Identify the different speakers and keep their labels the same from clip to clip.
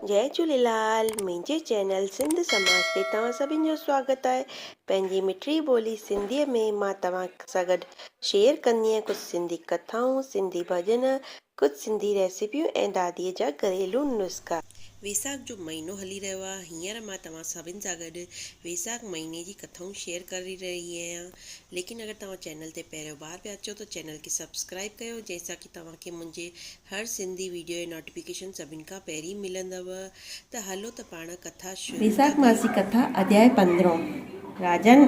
Speaker 1: جئي جهوليلال منهنجي چينل سنڌ سماج تي توهان سڀن جو سواگت آهي پنهنجي مٺڙي ٻولي سنڌي ۾ مان توهان سان گڏ شيئر ڪندي آهيان ڪجهه سنڌي ڪٿائون سنڌي ڀڄن ڪجهه سنڌي ريسيپيون ۽ دادي جا گهريلو نسخا.
Speaker 2: ويساک جو مهينو هلي رهيو آهي هينئر مان توهان سڀن سان گڏ ويساک مهيني جي ڪٿائون شيئر ڪري رهي آهيان ليڪن اگر توهان چينل تي پهريون بار پيا اچو ته چينل کي سبسڪرائب ڪيو جنهن سان ڪي توهان کي منهنجي هر سنڌي ويڊيو جي نوٽيفڪيشن سڀن کان پهرين ملندو ته هلو ته پاڻ ڪٿا شروع ٿا
Speaker 1: ويساک
Speaker 2: ڪيون.
Speaker 1: ماسي ڪٿا اڌياء پندرهون. راجن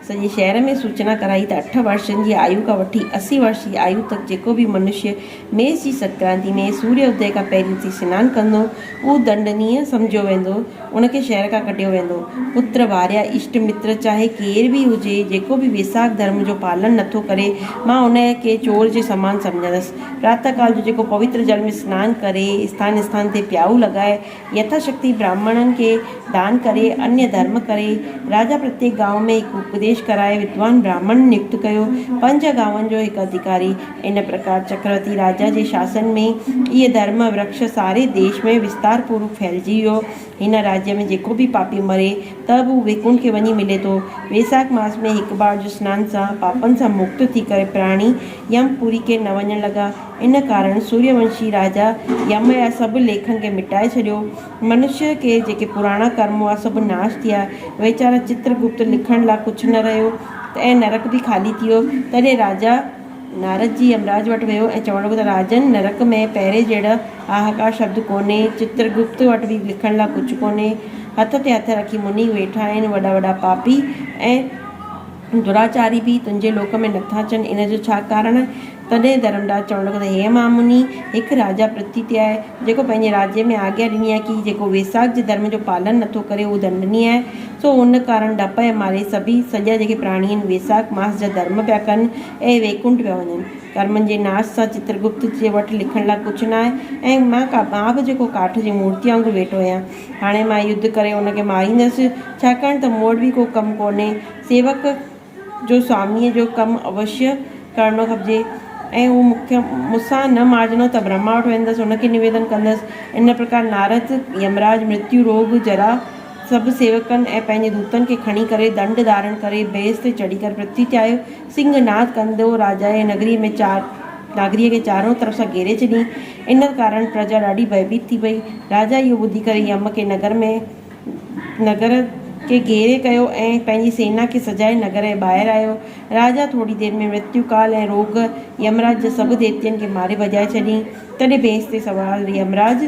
Speaker 1: سڄي شهر ۾ سوچنا ڪرائي ته اٺ ورشن جي آيو کان وٺي 80 ورش جي آيو تڪ جيڪو به منشيه ميش جي سنڪرانتي ۾ سوريه ادي کان پهرين اٿي سنان ڪندو، اهو دنڊنيه سمجهيو ويندو، ان کي شهر کان ڪڍيو ويندو. پتر، ڀاريا، اشٽ متر چاهي ڪير به هجي، جيڪو به ويساک ڌرم جو پالن نٿو ڪري، مان انهيء کي چور جي سمان سمجهندس. پراتهه ڪال جو جيڪو پوتر جل ۾ سنان ڪري، اسٿان اسٿان تي پيائو لڳائي، يٿا شڪتي براهمڻن کي دان ڪري، انيه ڌرم ڪري. راجا پرتيڪ گانء ۾ هڪ اپديش ڪرائي ودوان براهمڻ نيڪت ڪيو. پنج گانون جو هڪ اڌيڪاري. ان پرڪار چڪروتي راجا جي شاسن ۾ اهي ڌرم ورڪش ساري ديش ۾ وستار پوروڪ ڦهلجي ويو. هن راجيه ۾ جيڪو به پاپي مري ته به هو ويڪنٺ کي وڃي ملي ٿو. ويساک ماس ۾ هڪ بار جو سنان سان پاپن سان مڪت ٿي ڪري پراڻي يم پوري کي نه وڃڻ لڳا. ان ڪارڻ سوريه ونشي راجا يم جا سڀ ليکن کي مٽائي ڇڏيو. منشيه کي جيڪي پراڻا ڪرم هئا سڀ ناش ٿيا. ويچارا چتر گپت لکڻ لا ڪجهه نه رهيو ۽ نرڪ به خالي ٿي ويو. تڏهن راجا نارد جي يمراج وٽ ويو ۽ چوڻ لڳو ته راجن نرڪ ۾ پهرين جهڙا هاهاڪار شبد ڪونهي. چتر گپت وٽ به لکڻ لا ڪجهه ڪونهي. هٿ تي هٿ رکي مني ويٺا آهن. وڏا وڏا پاپي ۽. دراچاري به تنهنجي لوڪ ۾ نٿا اچن، ان جو ڇا ڪارڻ آهي؟ تڏهن ڌرمراج چوڻ لڳو ته هي مهامني! هڪ راجا پرٿوي تي آهي، جيڪو پنهنجي راجيه ۾ آگيا ڏني آهي ڪي جيڪو ويساک جي ڌرم جو پالن نٿو ڪري اهو دنڊني آهي، سو ان ڪارڻ ڊپ جي ماري سڀيئي سڄا جيڪي پراڻي آهن ويساک ماس جا ڌرم پيا ڪن ۽ ويڪنٺ پيا وڃن. ڪرمن جي ناش سان چترگپت جي وٽ لکڻ لاء ڪجهه نه آهي ۽ مان مان به جيڪو ڪاٺ جي مورتيء وانگر ويٺو آهيان. هاڻي مان يڌ ڪري ان کي ماريندس، ڇاڪاڻ ته مون وٽ به ڪو ڪم ڪونهي. سيوڪ جو سواميء جو ڪم اوشيه ڪرڻو کپجي ۽ هو مون کي مون سان نه مارجندو ته برهما وٽ ويندس، ان کي نويدن ڪندس. ان پرڪار نارد، يمراج، مرتيو، روڳ، جرا سڀ سيوڪن ۽ پنهنجي دوتن کي کڻي ڪري دنڊ ڌارڻ ڪري ڀيس تي چڙهي ڪري پرٿوي تي آيو. سنگهه ناد ڪندو راجا جي نگريء ۾ چار ناگريء کي چارئون طرف سان گهيري ڇڏيائين. ان ڪارڻ پرجا ڏاڍي ڀئڀيت ٿي پئي. راجا اهو ٻڌي ڪري يم کي نگر ۾ نگر کي گهيري ڪيو ۽ پنهنجي سينا کي سجائي نگر جي ٻاهر آيو. راجا ٿوري دير ۾ مرتيو ڪال ۽ روڳ يمراج جي سڀ ديتين کي ماري ڀڄائي ڇڏيائين. تڏهن ڀينس تي سوار يمراج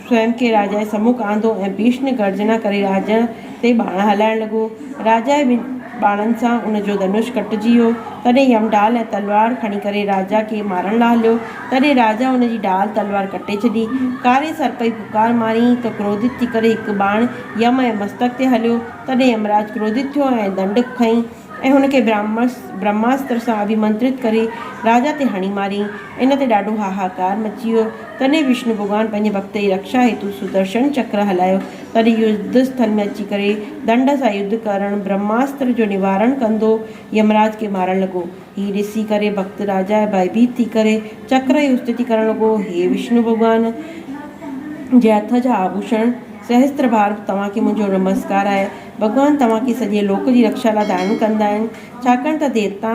Speaker 1: سوئم کي راجا جي سمک آندو ۽ ڀيشڻ گرجنا ڪري راجا تي ٻاڻ هلائڻ لڳو. راجا جي ٻن ٻاڻن سان ان جو ڌنش ڪٽجي ويو. تڏهن يم ڍال ۽ تلوار کڻي ڪري راجا کي مارڻ لاء هليو. تڏهن راجا ان جي ڍال تلوار ڪٽي ڇڏي. ڪاري سرپ جي پڪار ماريائين ته ڪروڌت ٿي ڪري هڪ ٻاڻ يم جي مستڪ تي هليو. تڏهن يمراج ڪروڌت ٿيو ۽ دنڊ کنئي ۽ هن کي برهماستر سان اڀيمنترت ڪري راجا تي هڻي ماريائين. ان تي ڏاڍو هاهاڪار مچي ويو. تڏهن وشنو ڀڳوان پنهنجي ڀڳت جي رڪشا هيتو سدرشن چڪر هلايو. تڏهن يڌ اسٿل ۾ اچي ڪري دنڊ سان يڌ ڪرڻ برهماستر جو نوارڻ ڪندو يمراج کي مارڻ لڳو. هي ڏسي ڪري ڀڳت راجا ڀئڀيت ٿي ڪري چڪر جي استتي ڪرڻ لڳو، هي وشنو ڀڳوان جي هٿ جا آڀوشڻ سهستر بار توهان کي منهنجو نمسڪار آهي. ڀڳوان توهان کي سڄي لوڪ جي رڪشا لاء ڌارڻ ڪندا آهن. ڇاڪاڻ ته ديوتا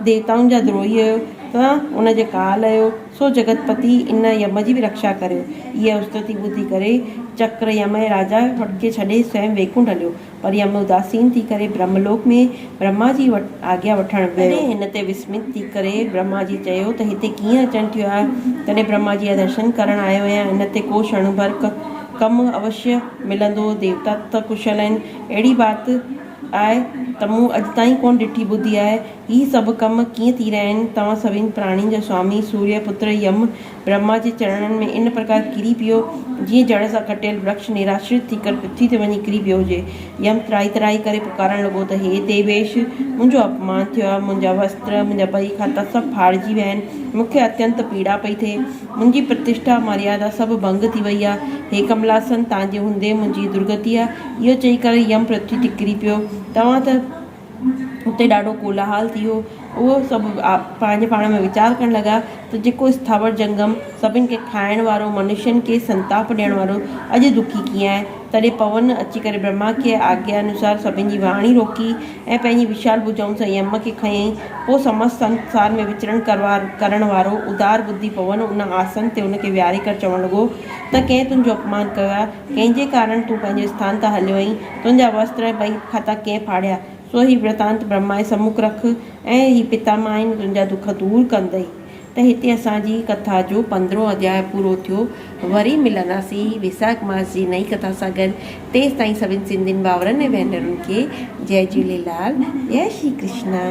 Speaker 1: ديوتائن جا دروهي آهيو ته ان جي ڪال آهيو، سو جڳت پتي ان يم جي به رڪشا ڪريو. اها استتي ٻڌي ڪري چڪر يم ۽ راجا کي ڇڏي سوئم ويڪنٺ هليو. پر يم اداسين ٿي ڪري برهم لوڪ ۾ برهما جي وٽ آگيا وٺڻ ويو. تڏهن هن تي وسمت ٿي ڪري برهما جي چيو ته هتي ڪيئن اچڻ ٿيو آهي؟ تڏهن برهما جي درشن ڪرڻ آيو آهيان، ان تي ڪو ڇڻ ڀر ڪم اوشيه ملندو، ديوتا ته ڪشل آهن، اهڙي بات آهي ته مون اڄ تائين ڪونه ڏٺي ٻڌي آهي. هي سڀ ڪم ڪيئن ٿي رهيا آهن؟ توهان سڀني پراڻين جا سوامي، سوريه پتر يم، برهما جي چرڻن ۾ ان پرڪار ڪري پيو، جيئن جڙ سان ڪٽيل ورڪش نراشرت ٿي ڪري پرٿوي تي وڃي ڪري پيو هجي. يم ترائي ترائي ڪري پڪارڻ لڳو ته هي ديويش! منهنجو اپمان ٿيو آهي، منهنجا وستر، منهنجا بهي کاتا سڀ ڦاڙجي ويا آهن، مون کي اتينت پيڙا پئي ٿئي. منهنجي پرتشٺا، مريادا سڀ ڀنگ ٿي وئي آهي. هي ڪملاسن! تان جي هوندي منهنجي درگتي آهي. اهو چئي ڪري يم پرٿوي تي ڪري پيو. توهان ته. اتي ڏاڍو ڪولاهل ٿي ويو. اهو سڀ پنهنجي پاڻ ۾ ويچار ڪرڻ لڳا ته جيڪو اسٿاور جنگم، سڀن کي کائڻ وارو، منشين کي سنتاپ ڏيڻ وارو، اڄ دکي ڪيئن آهي؟ تڏهن پون اچي ڪري برهما کي آگيا انوسار سڀن جي واڻي روڪي ۽ پنهنجي وشال ڀجائن سان يم کي کنيائين. پوء سمست سنسار ۾ وچرڻ ڪرڻ وارو ادار ٻڌي پون ان آسن تي ان کي ويهاري ڪري چوڻ لڳو ته ڪنهن تنهنجو اپمان ڪيو آهي؟ ڪنهن جي ڪارڻ تون پنهنجي اسٿان تان هليو آهين؟ تنهنجا وستر ۽ ٻئي کاتا ڪنهن ڦاڙيا؟ سو هي ورتانت برهما جي سمک رک ۽ هي پتامه آهن تنهنجا دک دور ڪندئي. ته هتي اسان جي ڪٿا جو پندرهون اڌياء پورو ٿيو. وري ملنداسين ويساک ماس جي نئين ڪٿا سان گڏ. تيستائين سڀن سنڌين ڀائرن ۽ ڀينرن کي جئي جهوليلال جئي شري ڪرشنا.